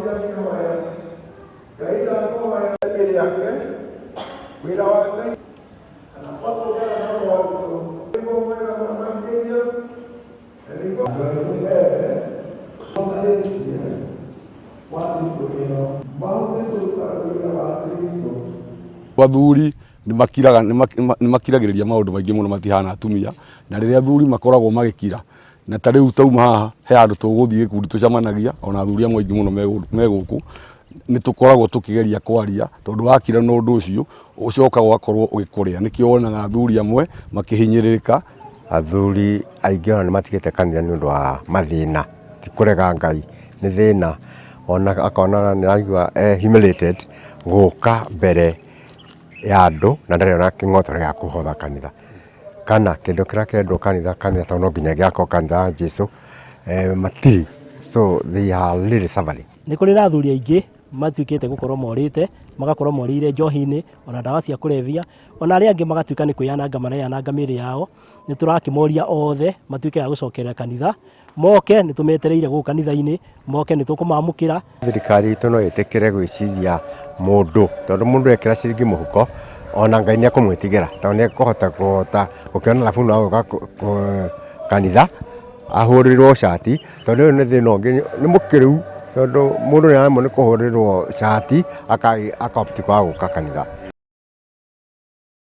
Akĩrũgamire akĩhoya, Ngai ndakũhoya rĩake, wĩra wa Ngai kana kwatũngana na moritũ nĩguo mwega mũno makĩria na nĩguo andũ anyu ene matarĩtie wa thiritũ ĩno mahote kũruta wĩra wa Kristo. Athuri nĩ makiraga nĩ makiragĩrĩria maũndũ maingĩ mũno matihana atumia, na rĩrĩa athuri makoragwo magĩkira, na ta rĩu tauma haha he handũ tũgũthiĩ gĩkundi tũcemanagia, ona athuri amwe aingĩ mũno me gũkũ, nĩ tũkoragwo tũkĩgeria kwaria, tondũ wakira na ũndũ ũcio, ũcokaga ũgakorwo ũgĩkũrĩa, nĩkĩo wonaga athuri amwe makĩhinyĩrĩrĩka. Athuri aingĩ ona nĩ matigĩte kanitha nĩ ũndũ wa mathĩna, ti kũrega Ngai, nĩ thĩna, ona akona nĩ araigua e humiliated gũka mbere ya andũ na ndarĩ ona kĩng'otore gĩa kũhotha kanitha. Kana kĩndũ kĩrĩa kĩrendwo kanitha, kanitha tondũ no nginya gĩakwo kanitha wa Jesũ, matirĩ, so they are really suffering. Nĩ kũrĩ na athuri aingĩ matuĩkĩte gũkorwo morĩte, magakorwo morĩire njohi-inĩ, ona ndawa cia kũrebia, ona arĩa angĩ magatuĩka nĩ kwĩyananga mareyananga mĩĩrĩ yao. Nĩ tũrakĩmoria othe matuĩke a gũcokerera kanitha, moke nĩ tũmetereire gũkũ kanitha-inĩ, moke nĩ tũkũmamũkĩra. Thirikari itũ no ĩtĩkĩre gwĩciria mũndũ, tondũ mũndũ ekĩra ciringi mũhuko, ona Ngai nĩ ekũmwĩtigĩra, tondũ nĩ ekũhota kũhota gũkĩona thabuni wa gũka kanitha, ahũrĩrwo cati, tondũ ũyũ nĩ thĩna ũngĩ, nĩ mũkĩrĩu, tondũ mũndũ nĩ aremwo nĩ kũhũrĩrwo cati, aka opt kwaga gũka kanitha.